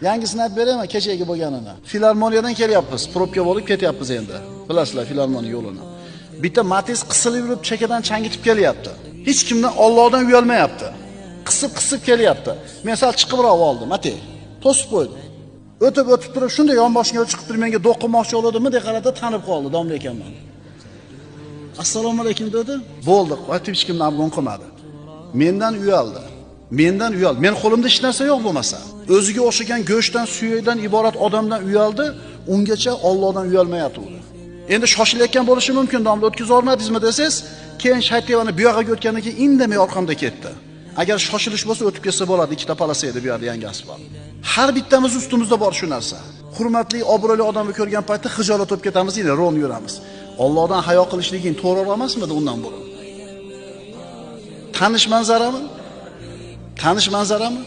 Yangisini aytib beraymi kechagi bo'lganini. Filarmoniyadan kelyapmiz, probka bo'lib ketyapmiz endi. Bilasizlar filarmoniya yo'lini. Bitta Matiz qisilib yurib chekadan changitib kelyapti. Hech kimdan Allohdan uyalmayapti. Qisib-qisib kelyapti. Men sal chiqibroq oldim, ate. To'sib qo'ydim. O'tib-o'tib turib shunday yonboshimga chiqib turib menga do'q qilmoqchi bo'ldimi deb qaradi, tanib qoldi, domla ekanman. Assalomu alaykum dedi. Bo'ldi, qaytib hech kimni abgon qilmadi. Mendan uyaldi. Mendan uyaldi. Men qo'limda hech narsa yo'q bo'lmasa. O'ziga o'xshagan go'shtdan, suyakdan iborat odamdan uyaldi, ungacha Allohdan uyalmayapti. Endi shoshilayotgan bo'lishi mumkin, domla o'tkaza olmadingizmi desangiz, keyin shaytevani bu yoqqa o'tgandan keyin indamay orqamda ketdi. Agar shoshilish bo'lsa o'tib ketsa bo'ladi, ikkita palasa edi bu yerda yangi asfalt. Har bittamiz ustimizda bor shu narsa. Hurmatli, obro'li odamni ko'rgan paytda xijolat bo'lib ketamiz, endi ro'n yuramiz. Allohdan hayo qilishliging to'g'riroq emasmidi undan burun? Tanish manzarami? Tanish manzarami?